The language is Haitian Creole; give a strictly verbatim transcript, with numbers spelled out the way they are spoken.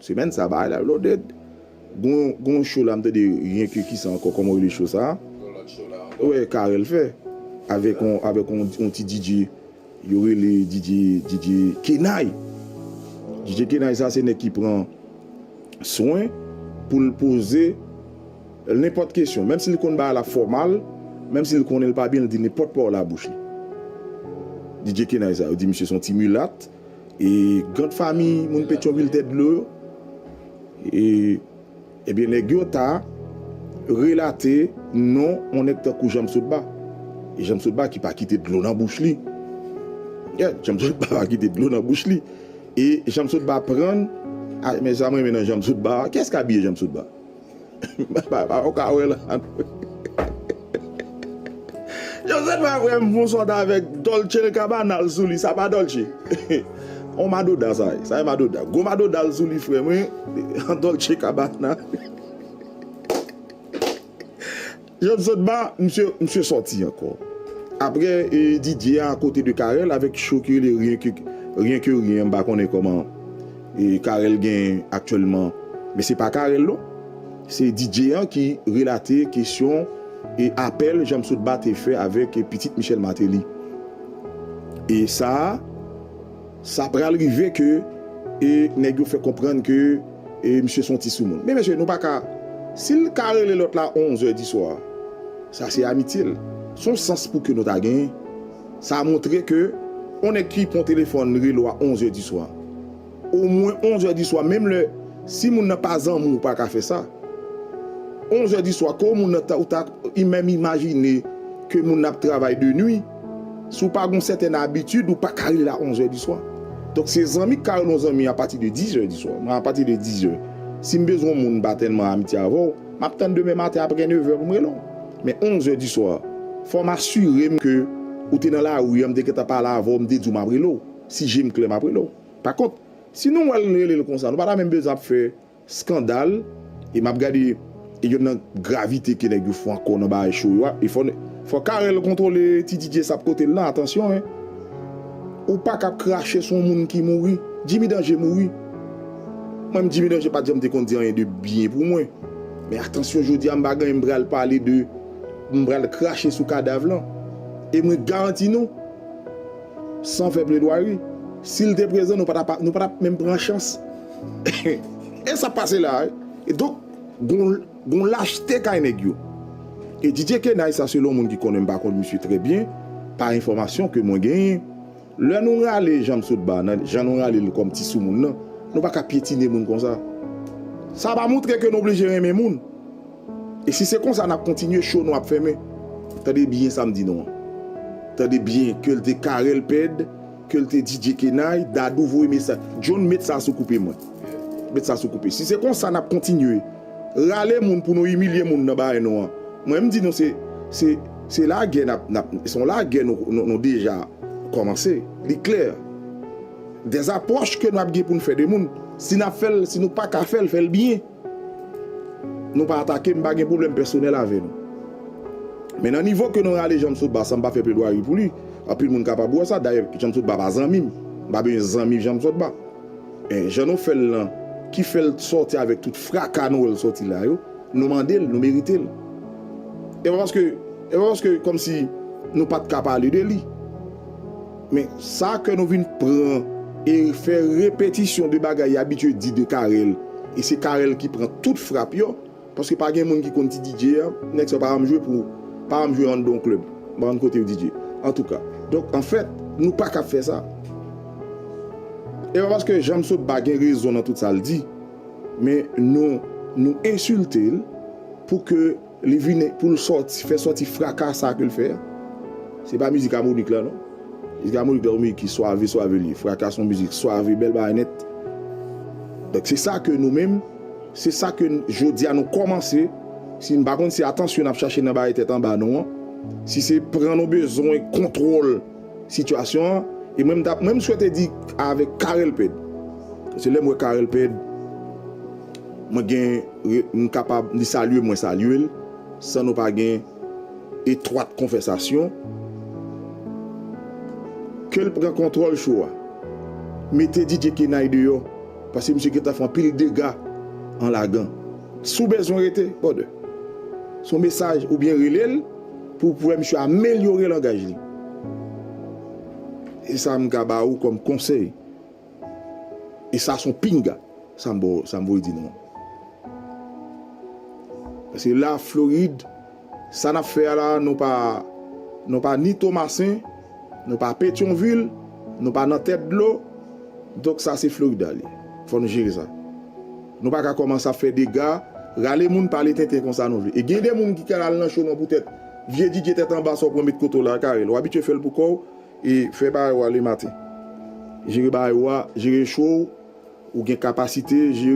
Semèn sa bagay la loaded. Gon, gon show la m tande, renke ki sa ankò, kòman w rele show sa? Wi, Carel fè. Avèk on, avèk on, on ti D J yo rele D J, D J Kenay. D J Kenay sa se nèg ki pran swen pou l poze nenpòt kesyon. Menm si l konn bagay la fòmal, menm si l konnen l pa byen, l di nenpòt pawòl a bouch li. D J Kenay sa, yo di misye se on ti milat. E grann fami moun Petyonvil Tèt Dlo yo. E, ebyen, nèg yo ta relate non on nèg tankou Janm Sotba. E Janm Sotba ki pa kite dlo nan bouch li. Yeah, Janm Sotba pa kite dlo nan bouch li. E Janm Sotba pran, a, men sa m renmen nan Janm Sotba. Kiyès k abiye Janm Sotba? Pa, pa, pa, ou ka wè la. Janm Sotba vrèman fon sòt avèk Dolce and Gabbana l sou li, sa pa Dolce. On madoda sa ye, sa ye madoda. Gwo madoda l sou li frè mwen, Dolce Gabbana. Janm Sotba, misye, misye sòti ankò. Apre, e, D J a kote de Carel avèk show ki rele Rien que, Rien que Rien, m pa konnen kòman, e, Carel gen aktyèlman. Men se pa Carel non. Se D J an ki relate kesyon e apèl Janm Sotba te fè avèk, e, pitit Michel Martelly. E sa, sa pral rive ke, e, nèg yo fè konprann ke, e, misye se on ti soumoun. Men mesye, nou pa ka, si l ka rele lòt la onz è di swa, sa se amitye l. Se on sans pou ke nou ta genyen. Sa montre ke on nèg ki pran telefòn rele w a onz è di swa, omwen onz è di swa, menm lè, si moun nan pa zanmi w, ou pa ka fè sa. Onz è di swa, ke moun nan ta, ou ta menm imajine ke moun nan ap travay de nwi. Si w pa gon sètèn abitid, ou pa ka rele a onz è di swa. Donk, se zanmi k ka rele yon zanmi apati de dis è di swa. Mwen, apati de dis è, si m bezwen yon moun, m pa tèlman amitye avè w, m ap tann demen maten apre nèv è pou m rele w. Men onz è di swa, fò m asire m ke ou te nan lari a, m te gentan pale avè w, m te di w m ap rele w. Si je m klè, m ap rele w. Pa kont, si nou wè l rele l konsa, nou pa ta menm bezwen ap fè eskandal, e m ap gade, e yonn nan gravite ke nèg yo fè ankò nan bagay show yo a, e fò, fò Carel kontwole ti D J sa ap kote l lan, atansyon, en. Ou pa ka ap krache sou yon moun ki mouri. Jimmy Danje mouri. Mwen, Jimmy Danje pa t janm te konn di anyen de byen pou mwen. Men atansyon, jodi a, m pa gen anyen m pral pale de, m pral krache sou kadav lan. E mwen garanti nou, san fè pledwari, si l te prezan, nou pa t ap, nou pa t ap menm pran chans. E sa pase la, wi. E donk, gon, gon lachte kay nèg yo. E D J Kenay, sa selon moun ki konnen m, pa konn misye trè byen, pa enfòmasyon ke mwen genyen, lè nou rale Janm Sotba, nan jan nou rale l kòm ti soumoun nan, nou pa ka pyetine moun konsa. Sa pa montre ke nou oblije renmen moun. E si se konsa n ap kontinye, show nou ap fèmen. Tande byen sa m di nou an. Tande byen, ke l te Carel Pèd, ke l te D J Kenay, Dadou voye mesaj. John, met sa sou koupe mwen. Met sa sou koupe. Si se konsa n ap kontinye rale moun pou nou imilye moun nan bagay nou an, mwen m di nou se, se, se lagè n ap, n ap, se yon lagè nou, nou, nou deja kòmanse. Li klè. Dèzapwòch ke nou ap gen pou n fè de moun, si n ap fè l, si nou pa ka fè l, fè l byen. Nou pa atake m, m pa gen pwoblèm pèsonèl avè nou. Men nan nivo ke nou rale Janm Sotba, san m pa fè pledwari pou li, anpil moun kapab wè sa. Dayè, Janm Sotba pa zanmi m. M pa bezwen zanmi Janm Sotba. E jan nou fè l lan, ki fè l sòti avèk tout fraka nou wè l sòti la yo, nou mande l, nou merite l. E pa paske, e pa paske kòmsi nou pa t ka pale de li. Men sa ke nou vin pran e fè repetisyon de bagay y abitye di de Carel, e se Carel ki pran tout frap yo, paske pa gen moun ki konn ti D J a, nèg sa pa janm jwe pou, pa janm jwe anndan yon klèb, pa konn kote yo D J. Antouka, donk, anfèt, nou pa ka fè sa. E pa paske Janm Sotba gen rezon nan tout sa l di, men nou, nou ensilte l pou ke li vin, pou l sòti, fè sòti fraka sa ke l fè a. Se pa mizik a Monik la, non. Mizik a Monik la, yon mizik ki swave, swave li ye. Fraka se yon mizik swave, bèl bagay nèt. Donk, se sa ke nou menm, se sa ke n-, jodi a nou kòmanse. Si n pa konn si atansyon n ap chache nan bagay tèt anba nou an, si se pran nou bezwen kontwòl sitiyasyon an, e mwen m t ap, mwen m swete di avèk Carel Pèd. Se lè m wè Carel Pèd, mwen gen, re-, m kapab, li salye, mwen salye l, san nou pa gen etwat konvèsasyon, ke l pran kontwòl show a. Mete D J Kenay deyò, Paske misye gentan fè anpil dega an lagan. Si w bezwen rete, brother, se yon mesaj oubyen rele l pou, pou wè misye amelyore langaj li. E sa m ka ba ou kòm konsèy. E sa se yon pinga. Sa m bo, sa m voye di nou an. Paske la, Florid, sa n ap fè a la, nou pa, nou pa ni Tomasen, nou pa Petyonvil, nou pa nan tèt dlo. Donk sa se Florida li. Fò nou jere sa. Nou pa ka kòmanse ap fè dega, rale moun pale tenten konsa nou vle. E gen de moun ki ka al nan cho nou poutèt vye DJ tèt anba sa w pran met kote w la, Karèl. W abitye fè l pou kò w, e fè bagay ou a lematen. Jere bagay ou a, jere cho w, ou gen kapasite, jere